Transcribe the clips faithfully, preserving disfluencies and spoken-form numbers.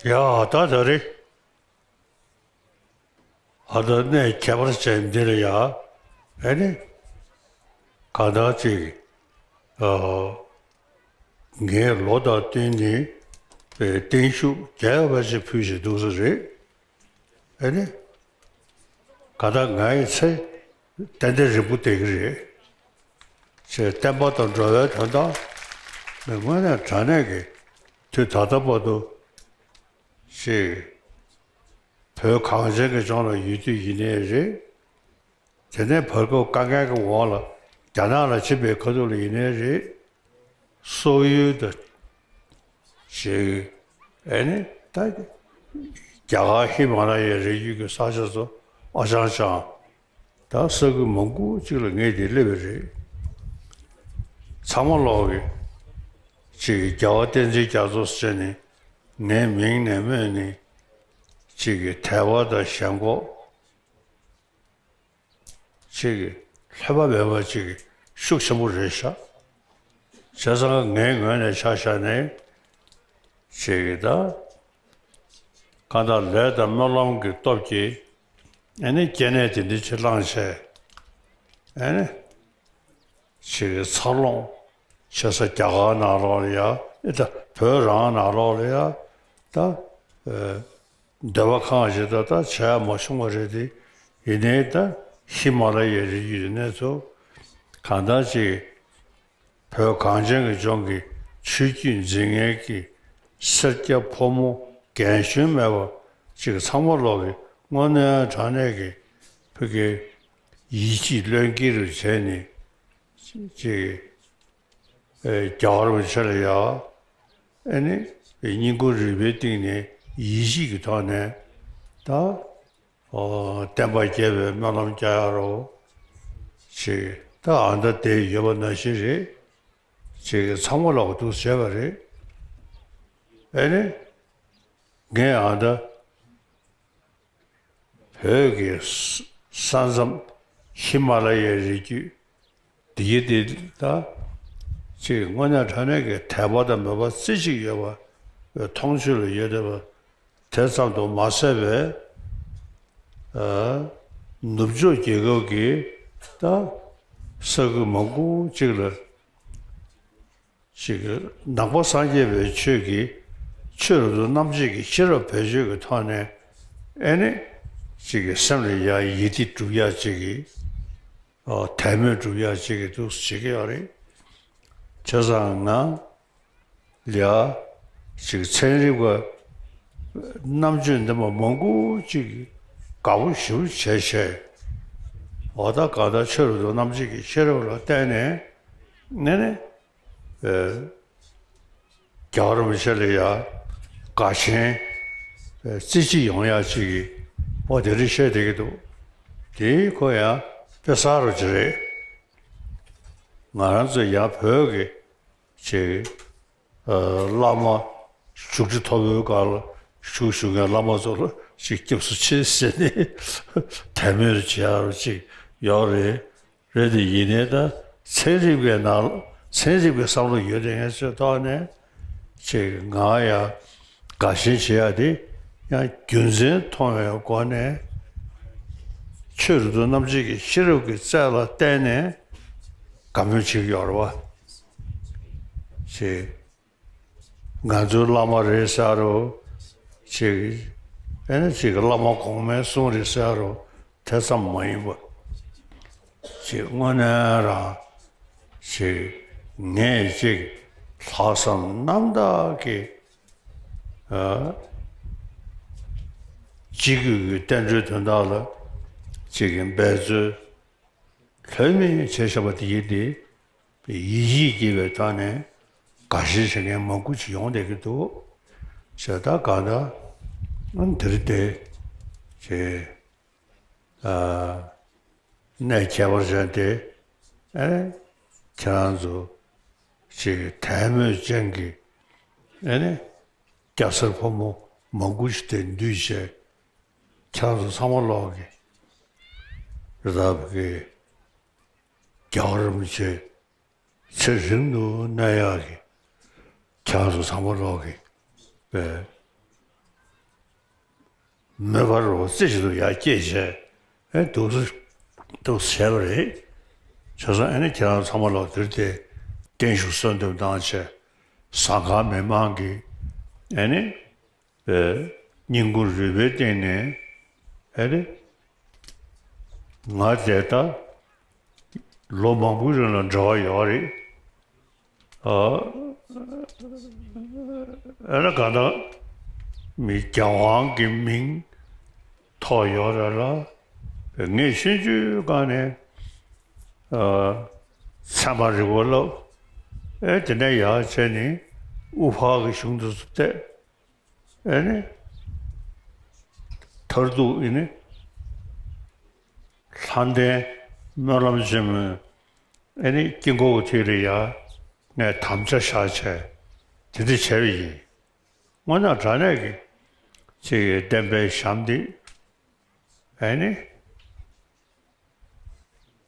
ཡ་ད་ད་རེད། ཨ་ད་གནས་ཁྱད་པར་ཅན་འདི་ལ་ཡ། ཨེ་ནི། གང་ལྟར་ཅིག་ཨ། ངས་ལོ་དང་བསྟུན་ནས་བརྟན་བཞུགས་རྒྱས་པ་ཞིག་ཕུལ་བཞིན་འདུག་ས་རེད། ཨེ་ནི། གང་ལྟར་ང་ཡི་ཚེ་ཏན་ཏན་རིང་པོ་བསྡད་ཀྱི་རེད། ཅེས་བསྟན་པ་དང་འགྲོ་བའི་དོན་དག་ནི་དངོས་གནས་དྲང་གནས་ཀྱི་དུས་ད་ལྟ་བར་དུ་ཅིག་བོད་གངས་ཅན་གྱི་ལྗོངས་ལ་ཡོད་དུས་ཡིན་ནའི་རེད། དེ་ནས་བར་སྐབས་དཀའ་ངལ་གྱི་འོག་ལ་རྒྱ་ནག་ལ་ཕྱིན་པའི་ཁ་ཐུག་ལ་ཡིན་ནའི་རེད། སོག་ཡུལ་དུ་ཞིག་ཨེ་ནི་ད་རྒྱ་གར་ཧི་མ་ལ་ཡའི་རི་རྒྱུད་ཀྱི་ས་ཆ་ཚོ་ཨ་ཅང་ཅང་ད་ས་ཁུལ་མང་པོ་ཅིག་ལ་ངས་དེ་སླེབས་པ་རེད། ཚང་མ་ལོག་གི་ཅིག་གི་རྒྱལ་བ་བསྟན་འཛིན་རྒྱ་མཚོ་ཟེར་ནས་ངའི་མིང་ནས་སྨོས་ནས་ཅིག་གི་དད་པ་དང་ཞེན་ཁོག་ཅིག་གི་ལྷོད་པ་མེད་པ་ཅིག་གི་ཤུགས་ཆེན་པོ་རེད་ཤག་བྱས་ཙང་ངའི་ངོས་ནས་ཆ་བཞག་ནས་ཅིག་གི་ད་གང་ལྟར་ལས་དང་སྨོན་ལམ་གྱི་སྟོབས་ཀྱིས་ཨ་ནི་སྐྱེ་གནས་དེ་འདྲ་ཅིག་བླངས་བྱས་ཨ་ནི་ཅིག་གི་འཚར་ལོངས་བྱེད་ས་རྒྱ་གར་ནང་ལོགས་ལ་ཡ་ཨེ་ད་བོད་རང་ནང་ལོགས་ལ་ཡ་ད་ཨེ། སྡོད་པ་ཁང་ཞིག་ད་ལྟ་བྱས་མ་བྱུང་བ་རེད་དེ། ཡིན་ནའི་ད་ཧི་མ་ལ་ཡའི་རི་རྒྱུད་ནས་ཚུར་གང་ལྟར་ཅིག་བོད་གངས་ཅན་གྱི་ལྗོངས་ཀྱི་ཆོས་བརྒྱུད་འཛིན་མཁན་གྱི་སེར་སྐྱ་ཕོ་མོ་རྒན་གཞོན་མེད་པ་ཅིག་ཚང་མ་ལོག་གི་དངོས་གནས་དྲང་གནས་ཀྱི་བོད་ཀྱི་ཡིད་ཆེས་བློས་འགེལ་རུ་བྱས་ནས་ཅིག་ཨེ། རྒྱལ་བ་རིན་པོ་ཆེ་ལ་ཡ། ཨེ་ནི། བསྙེན་བཀུར་རིམ་པའི་སྟེང་ནས་ཡིད་ཆེས་ཀྱི་ཐོག་ནས། ད། ཨོ། བསྟན་པ་རྒྱས་པའི་སྨོན་ལམ་རྒྱག་ཡ་རོ། ཅིག་ད་ཨ་མདའ་དེ་ཡོད་པ་ནང་བཞིན་རེད། ཅིག་ཚང་མ་ལོག་འདུག་བྱས་པ་རེད། ཨེ་ནི། ངས་ཨ་མདའ། བོད་ཀྱི་ས་མཚམས་ཧི་མ་ལ་ཡའི་རི་རྒྱུད་འདི་གི་འདི་ད་ཅིག་དངོས་གནས་དྲང་གནས་ཀྱི་དད་པ་དང་མོས་པ་རྩེ་གཅིག་ཡོད་པ་མཐོང་ཆོས་ལ་ཡོད་བསྡད་པ་དེ་ཙམ་དུ་མ་ཟད་པའི་ཨ་ནུབ་ཕྱོགས་རྒྱལ་ཁབ་ཀྱི་ད་ས་ཁུལ་མང་པོ་ཅིག་ལ། ཅིག་ནང་པ་སངས་རྒྱས་པའི་ཆོས་ཀྱི་ཆོས་རབ་ཏུ་རྣམ་འབྱེད་ཀྱི་ཤེས་རབ་བེད་སྤྱོད་ཀྱི་ཐོག་ནས་ཨེ་ནི་ཅིག་གི་སེམས་ལ་ཡང་ཡིད་བདེ་སྒྲུབ་ཡག་ཅིག་གི་ཨོ་དད་མོས་སྒྲུབ་ཡག་ཅིག་གི་འདུག་བྱེད་ཀྱི་ཡོད་རེད། བྱས་ཙང་ང་ལ་ཡ་ཅིག་ཚན་རིག་པ་རྣམ་དཔྱོད་ལྡན་པ་མང་པོ་ཅིག་དགའ་པོ་ཞེ་པོ་བྱས་བྱས་འོ་ད་ག་ད་ཆོས་རབ་ཏུ་རྣམ་འབྱེད་ཀྱི་ཤེས་རབ་ལ་བརྟེན་ནས་ཨེ་ནི། ཨེ། རྒྱལ་བ་རིན་པོ་ཆེ་ལ་ཡ་དགའ་ཞེན་ རྩེ་གཅིག་ཡོང་ཡག་ཅིག་གི་འོ་དེ་རིགས་བཤད་བསྡད་ཀྱི་འདུག་དེའི་ཁོ་ཡང་དཔེ་གསར་བ་ཅིག་རེད། ང་རང་ཚོ་ཡང་བོད་ཀྱི་ཅིག་ཨ། བླ་མ་བཞུགས་ཁྲི་མཐོ་པོའི་སྒང་ལ་བཞུགས་བཞུགས་མཁན་བླ་མ་ཚོ་ལ་ཅིག་སྐྱབས་སུ་མཆི་ཟེར་ནས་དད་མོས་བྱེད་ཡག་ཅིག་ཡོད་རེད། རེད་དེ་ཡིན་ནའི་ད་ཚན་རིག་པའི་ནང་ཚན་རིག་པའི་བསམ་བློ་ཡོད་དེ་ངས་ཚོའི་ཐོག་ནས་ཅིག་ང་ཡང་དགའ་ཞེན་བྱེད་ཡག་དེ་ཡང་རྒྱུ་མཚན་མཐོང་བའི་སྒོ་ནས་ཆོས་རིག་ཏུ་རྣམ་འབྱེད་ཀྱི་ཤེས་རབ་ཀྱི་རྩལ་ལ་བརྟེན་ནས་དགའ་མོས་བྱེད་ཀྱི་ཡོད་རེད་བ། ཅིག་ང་ཚོའི་བླ་མ་རེད་ཟེར་རོ། ཅིག་ཨེ་ནི་ཅིག་བླ་མ་གོང་མའི་གསུང་རེད་ཟེར་རོ། དེ་ཙམ་མ་ཡིན་པ། ཅིག་དངོས་གནས་རང་ཅིག་ངས་ཅིག་ལྷག་བསམ་རྣམ་དག་གིས་ཨ། སྤྱི་བོད་ཀྱི་བསྟན་འགྲོའི་དོན་དག་ལ་ཅིག་འབད་རྩོལ་ལྷོད་མེད་བྱས་བཞག་པ་དེ་ཡིན་ཏེ། ཡིད་ཆེས་སྐྱེས་པའི་ཐོག་ནས་དགའ་ཞེན་བྱེད་མཁན་མང་པོ་ཞིག་ཡོང་བསྡད་ཀྱི་འདུག་ཞེས་ད་གང་ལྟར་འདིར་བལྟས་ཅེས་གནས་ཁྱད་པར་ཅན་དེ་ཨེ་ཁྱེད་རང་ཚོ་ཅིག་དད་མོས་ཅན་གྱི་ཨེ་ནི་སྐྱ་སེར་ཕོ་མོ་མང་པོ་ཞིག་དེ་འདུས་བྱས་ཁྱེད་རང་ཚོ་ཚང་མ་ལོག་གི་རི་དྭགས་ཀྱི་རྒྱལ་བ་རིན་པོ་ཆེ་ཚེ་རིང་དུ་གནས་ཡག་གི་ཁྱེད་རང་ཚོ་ཚང་མ་ལོག་གི་པའི་མོས་པ་རོ་རྩེ་གཅིག་ཏུ་ཡར་སྐྱེས་བྱས་ཨེ་འདུག་སེ་འདུག་སེ་བྱས་པ་རེད། བྱས་ཙང་ཨེ་ནི་ཁྱེད་རང་ཚང་མ་ལོག་འདིར་དེ་བརྟན་བཞུགས་གསོལ་འདེབས་གནང་བྱས་ཟངས་དཀར་མི་མང་གི་ཨེ་ནི་པའི་བསྙེན་བཀུར་རུས་པའི་སྟེང་ནས་ཨེ་རེད། ང་དེ་ལྟ་ལོ་མང་པོའི་རིང་ལ་འབྲེལ་བ་ཡོད་རེད། ཨ་ཨེ་ན་ག་ད་མི་རྒྱལ་དབང་གི་མིང་ཐོགས་ཡོད་རེད་ལ། ངས་ཆུང་ཆུང་སྒང་ནས་ཨ་ཚད་མ་རིག་པ་བསླབ། ཨེ་དེ་ནས་ཡར་བྱས་ནས་དབུ་ཕར་གྱི་གཞུང་དུ་བལྟས། ཨེ་ནི། མཐར་ཐུག་ཨེ་ནི། ལྷ་ལྡན་སྨོན་ལམ་ཆེན་མོའི་ཨེ་ནི་དཀྱིལ་འཁོར་གྱི་ཐད་ལ་ཡ་ངས་དམ་བཅའ་བཞག་བྱས་དེ་འདྲ་བྱས་པ་ཡིན། དངོས་གནས་དྲང་གནས་ཀྱི་ཅིག་གི་བསྟན་པའི་ཞབས་འདེགས་ཨེ་ནི།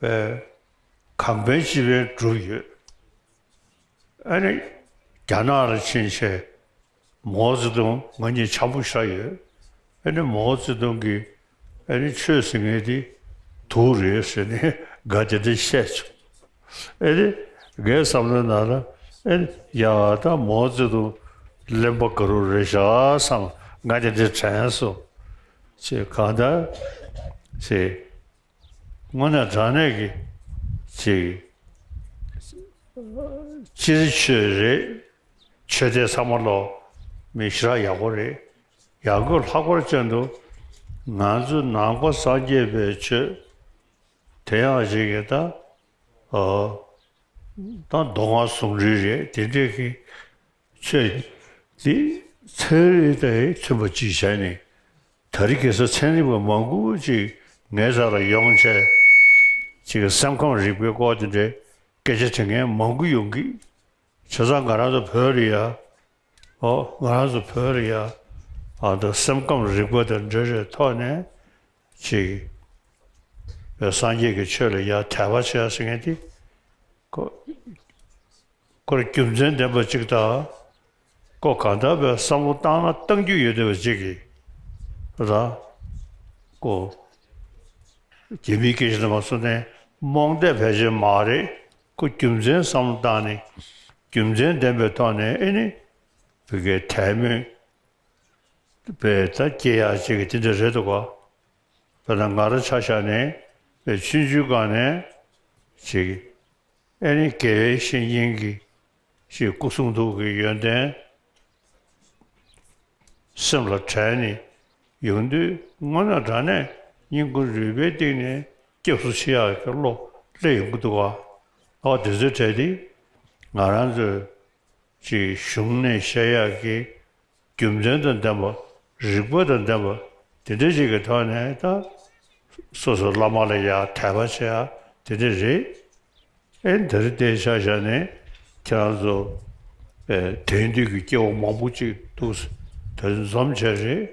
པའི་གང་ཕན་ཅི་ཕན་བསྒྲུབས་ཡོད། ཨ་ནི་རྒྱ་ནག་ལ་ཕྱིན་བྱས་མའོ་ཙེ་ཏུང་ང་གཉིས་འཆམ་པོ་ཤར་ཡོད། ཨ་ནི་མའོ་ཙེ་ཏུང་གིས་ཨ་ནི་ཆོས་ཟེར་མཁན་དེ་དུག་རེད་ཟེར་ནས་དགའ་བདེ་བདེ་བཤད་བྱུང་། ཨ་ནི་ངའི་བསམ་བློའི་ནང་ལ་ཨ་ནི་ཡ་ད་མའོ་ཙེ་ཏུང་གླེན་པ་དགའ་རབ་རེད་ཤག་བསམ་ང་དེ་འདྲ་དྲན་སོང་། ཅེས་གང་ལྟར་ཅེས། དངོས་གནས་དྲང་གནས་ཀྱི་ཅིག་སྤྱིར་ཆོས་རེད། ཆོས་དད་ཚང་མ་ལོ་མི་ཞེ་དྲག་ཡག་པོ་རེད། ཡག་པོ་ལྷག་པར་ཅན་དུ་ང་ཚོ་ནང་པ་སངས་རྒྱས་པའི་ཆོས་དེ་ཡང་ཅིག་གི་ད་ཨ་ད་མདོ་སྔགས་ཟུང་འབྲེལ་རེད། དེ་འདྲས་ཀྱི་ཆོས་འདི་ཚན་རིག་དང་མཐུན་པ་ཅིག་བྱས་ནས་དེ་རིང་ཁ་སང་ཚན་རིག་པ་མང་པོ་ཅིག་ངའི་རྩ་ལ་ཡོང་བྱས་ཅིག་སེམས་ཁམས་རིག་པའི་སྐོར་དེ་འདྲའི་སྐད་ཆ་དྲི་མཁན་མང་པོ་ཡོང་གི། བྱས་ཙང་ང་རང་ཚོ་བོད་ལ་ཡ་ཨོ་ང་རང་ཚོ་བོད་ལ་ཡ་ཨ་ད་སེམས་ཁམས་རིག་པ་དང་འབྲེལ་བའི་ཐོག་ནས་ཅིག་སངས་རྒྱས་ཀྱི་ཆོས་ལ་ཡ་དད་པ་བྱས་ཟེར་མཁན་དེ་ཁོ། ཁོ་རྒྱུ་མཚན་ལྡན་པ་ཅིག་དང་། ཁོ་གང་ལྟར་བའི་བསམ་བློ་བཏང་ན་བཏང་རྒྱུ་ཡོད་བསྡད་པ་ཅིག་གིས་ར། ཁོ་རྒྱ་མིའི་སྐད་ཆ་དུ་མ་སོང་ནས་རྨོངས་དད་ཕལ་ཆེར་མ་རེད། ཁོ་རྒྱུ་མཚན་བསམ་བློ་བཏང་ནས་རྒྱུ་མཚན་ལྡན་པའི་ཐོག་ནས་ཨེ་ནི་བོད་སྐད་དད་མོས་པའི་ད་སྐྱེ་ཡག་ཅིག་གི་དེ་འདྲ་རེད་འདུག་ག་དཔེར་ན་ང་རང་ཆ་བཞག་ནས་པའི་ཆུང་ཆུང་སྒང་ནས་ཅིག་ཨེ་ནི་དགེ་བའི་བཤེས་གཉེན་གྱི་ཞེས་སྐུ་གསུང་ཐུགས་ཀྱི་ཡོན་ཏན་སེམས་ལ་དྲན་ནས་ཡོང་དུས་དངོས་གནས་དྲང་གནས་སྙིང་ཁུང་རུས་པའི་གཏིང་ནས་སྐྱབས་སུ་མཆི་ཡག་གི་བློ་སླེབས་ཡོང་གི་འདུག་ག་ཨོ་དེ་ཚོའི་གྲས་དེ་ང་རང་ཚོས་ཅིག་གཞུང་ནས་བཤད་ཡག་གི་རྒྱུ་མཚན་དང་ལྡན་པ་ རིག་པ་དང་ལྡན་པ་དེ་འདྲ་ཞིག་གི་ཐོག་ནས་ད་སོ་སོ་བླ་མ་ལ་ཡ་དད་པ་བྱེད་ཡ་དེ་འདྲ་རེད། ཨེ་འདིར་བལྟས་ཆ་བཞག་ནས་ཁྱེད་རང་ཚོ་ཨེ་དེང་དུས་ཀྱི་སྐྱེ་བོ་མང་པོ་ཅིག་འདུག་དེར་འཛོམས་བྱས་རེད།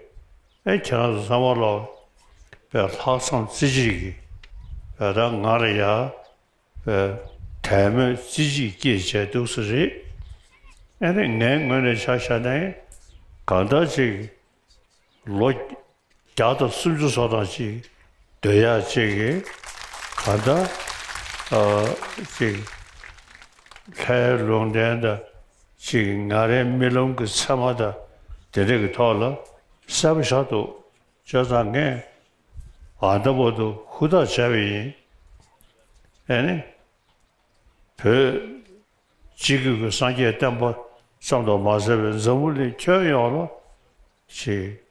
ཨེ་ཁྱེད་རང་ཚོ་ཚང་མ་ལ་ཨེ་ལྷག་བསམ་རྩེ་གཅིག་གིས་ཨེ་ད་ང་ལ་ཡ་ཨེ་དད་མོས་རྩེ་གཅིག་སྐྱེས་བྱས་འདུག་ས་རེད། ཨེ་ནི་ངའི་ངོས་ནས་ཆ་བཞག་ནས་གང་ལྟར་ཅིག་ལོ་བརྒྱ་དང་སུམ་ཅུ་སོ་ཐམ་ཅིག་སྡོད་ཡག་ཅིག་གི་གང་ལྟར་ཨ་ཅིག་ལྷའི་ལུང་བསྟན་དང་ཅིག་ང་རའི་རྨི་ལམ་གྱི་མཚན་མ་དང་དེ་འདྲ་གི་ཐོག་ལ་གསལ་པོ་ཆགས་འདུག་བྱས་ཙང་ངས་ཨ་ད་བར་དུ་ཧུར་ཐག་བྱས་པ་ཡིན། ཨེ་ནི། བོད་སྤྱི་སྒེར་གྱི་སངས་རྒྱས་བསྟན་པ་ཙམ་དུ་མ་ཟད་པའི་འཛམ་བུ་གླིང་ཁྱོན་ཡོངས་ལ་ཅིག་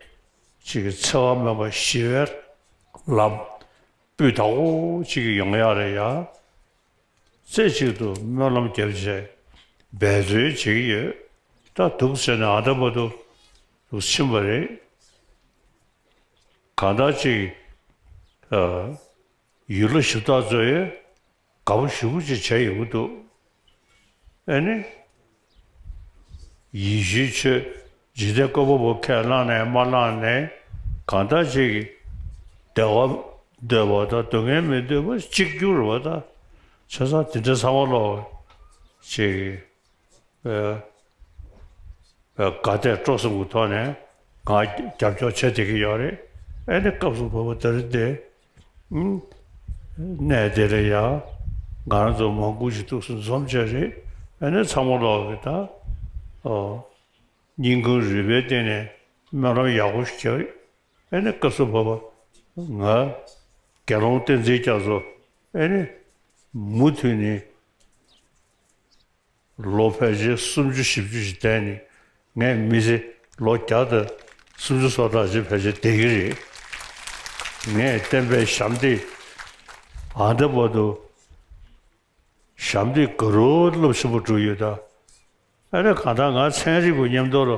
ཅིག་འཚེ་བ་མེད་པ་ཞི་བའི་ལམ་སྤུས་དག་པོ་ཅིག་ཡོང་ཡག་ལ་ཡ་རྩེ་གཅིག་ཏུ་སྨོན་ལམ་བརྒྱབ་བྱས་འབད་བརྩོན་བྱེད་ཀྱི་ཡོད། ད་འདུག་ཟེར་ནས་ཨ་ད་བར་དུ་འདུག་ཕྱིན་པ་རེད། གང་ལྟར་ཅིག་ཨ། ཡུལ་ལྷ་གཞི་བདག་ཚོས་དགའ་པོ་ཞེ་པོ་ཅིག་བྱས་ཡོང་གི་འདུག་ཨེ་ནི། ཡེ་ཤུའི་ཆོས་འཇིག་རྟེན་བཀོད་པ་པོ་ཁས་བླངས་ནས་མ་བླངས་ནས་གང་ལྟར་ཅིག་བདེ་བ་འདོད་པ་དང་སྡུག་བསྔལ་མི་འདོད་པ་གཅིག་གྱུར་བ་དང་ཆ་ཚང་དེ་འདྲ་ཚང་མ་ལོག་ཅིག་ཨ། དགའ་དད་སྤྲོ་གསུམ་གྱི་ཐོག་ནས་ང་རྒྱབ་སྐྱོར་བྱེད་བསྡད་ཀྱི་ཡོད་རེད། ཨེ་ནི་སྐབས་སུ་བབ་པ་དེ་རིང་འདི་གནས་དེ་ལ་ཡང་ང་རང་ཚོ་མང་པོ་ཞིག་ཐུགས་སུ་འཛོམས་བྱས་རེད། ཨེ་ནི་ཚང་མ་ལོག་གི་ད་ཨོ་སྙིང་ཁུང་རུས་པའི་གཏིང་ནས་སྨོན་ལམ་ཡག་པོ་ཞིག་བརྒྱབ། ཨེ་ནི་སྐབས་སུ་བབ་པ་ང་དགེ་སློང་བསྟན་འཛིན་རྒྱ་མཚོ་ཨེ་ནི་མུ་མཐུད་ནས། ལོ་ཕལ་ཆེར་སུམ་ཅུ་བཞི་བཅུ་ཞིག་བསྡད་ནས་ངས་མི་ཚེ་ལོ་བརྒྱ་དང་སུམ་ཅུ་སོ་ཕྲག་ཅིག་ཕལ་ཆེར་བསྡད་ཀྱི་རེད། ངས་བསྟན་པའི་ཞབས་འདེགས་ཨ་འདྲ་བར་དུ་ཞབས་འདེགས་ག་རུ་རླབས་ཆེན་པོ་བསྒྲུབས་ཡོད་ད། ཨ་རེ་གང་ལྟར་ང་ཚན་རིག་པ་མཉམ་དུ་ལ་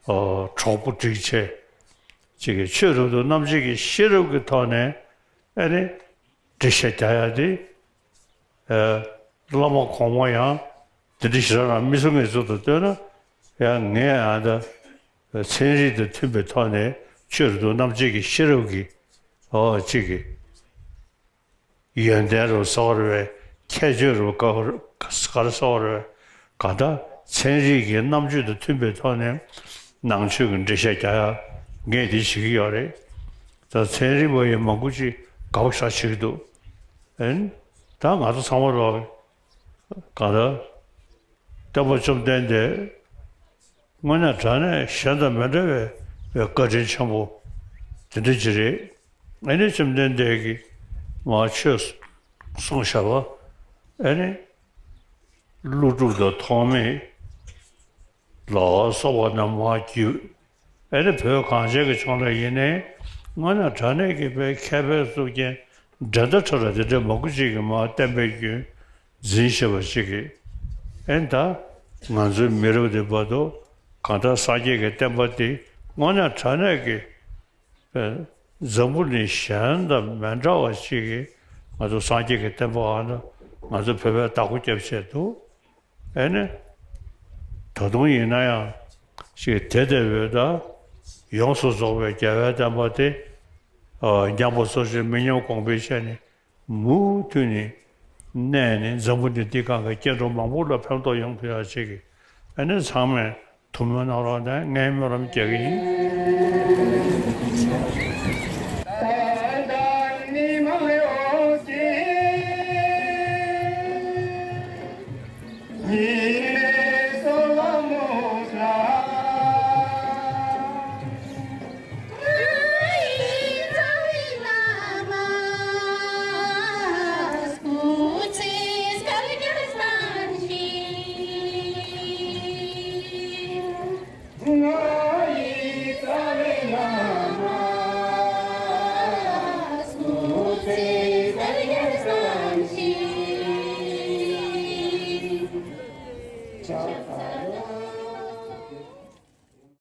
གྲོགས་པོ་སྒྲིག་བྱས་ཅིག་གིས་ཆོས་རབ་ཏུ་རྣམ་འབྱེད་ཀྱི་ཤེས་རབ་ཀྱི་ཐོག་ནས་ཨ་རེ། འགྲེལ་བཤད་རྒྱག་ཡ་དེ། ཨ། བླ་མ་གོང་མ་ཡང་དེ་འདྲ་ཞིག་རང་མི་གསུང་ངེས་ཚུལ་དུ་ལྟོས་ན། ཡང་ངས་ཨ་ད་ཚན་རིག་དང་མཐུན་པའི་ཐོག་ནས་ཆོས་རབ་ཏུ་རྣམ་འབྱེད་ཀྱི་ཤེས་རབ་ཀྱི་ཨོ་གཅིག་གི་ཡོན་ཏན་རུ་གསལ་བར་བའི་ཁྱད་ཆོས་རུ་ག་ག་རུ་གསལ་བར་བའི་གང་ལྟར་ཚན་རིག་གི་རྣམ་དཔྱོད་དང་མཐུན་པའི་ཐོག་ནས་ནང་ཆོས་ཀྱི་འགྲེལ་བཤད་རྒྱག་ཡ་ངས་དེ་བྱེད་ཀྱི་ཡོད་རེད། ད་ཚན་རིག་པ་ཡང་མང་པོ་ཅིག་དགའ་པོ་ཞེ་དྲག་བྱེད་ཀྱི་འདུག་ཨན། ད་ང་ཚོ་ཚང་མ་ལོག་གང་ལྟར་སྟོན་པ་བཅོམ་ལྡན་འདས་དངོས་གནས་དྲང་གནས་གཞན་དང་མི་འདྲ་བའི་བཀའ་དྲིན་ཆེན་པོ་དེ་འདྲ་ཅིག་རེད། ཨ་ནི་བཅོམ་ལྡན་འདས་ཀྱིས་མར་ཆོས་གསུངས་བཞག་པ་ཨ་ནི་ཀླུ་སྒྲུབ་དང་ཐོགས་མེད་ལ་སོགས་པ་རྣམས་མར་བརྒྱུད། ཨེ་ནི་བོད་གངས་ཅན་གྱི་ལྗོངས་ལ་ཡིན་ནའི་དངོས་གནས་དྲང་གནས་ཀྱི་དཔེ་མཁས་པའི་གཙུག་རྒྱན་འགྲན་ཟླ་བྲལ་བ་དེ་འདྲ་མང་པོ་ཅིག་གིས་མར་བསྟན་པའི་རྒྱུན་འཛིན་བཞིན་པ་ཅིག་གིས། ཨེ་ནི་ད་ང་ཚོའི་མི་རབས་འདི་བར་དུ་གང་ལྟར་སངས་རྒྱས་ཀྱི་བསྟན་པ་འདི་དངོས་གནས་དྲང་གནས་ཀྱི་ཨེ་འཛམ་བུ་གླིང་གཞན་དང་མི་འདྲ་བ་ཅིག་གིས་ང་ཚོ་སངས་རྒྱས་ཀྱི་བསྟན་པ་ཨ་ནི་ང་ཚོ་བོད་པས་བདག་པོ་བརྒྱབ་བྱས་འདུག་ཨེ་ནི། ད་དུང་ཡིན་ན་ཡང་ཅིག་དེ་ལྟ་བུའི་ད་ཡོངས་སུ་རྫོགས་པའི་རྒྱལ་བའི་བསྟན་པ་དེ་ཨ་ཉམས་པ་སོར་ཆུད་མི་ཉམས་གོང་འཕེལ་བྱས་ནས་མུ་མཐུད་ནས་གནས་ནས་འཛམ་བུ་གླིང་འདི་སྒང་གི་སྐྱེ་འགྲོ་མང་པོ་ལ་ཕན་ཐོགས་ཡོང་ཐུབ་ཡག་ཅིག་གི་ཨེ་ནི་ཚང་མས་ཐུགས་སྨོན་གནང་རོགས་གནང་། ངས་སྨོན་ལམ་རྒྱག་གི་ཡིན།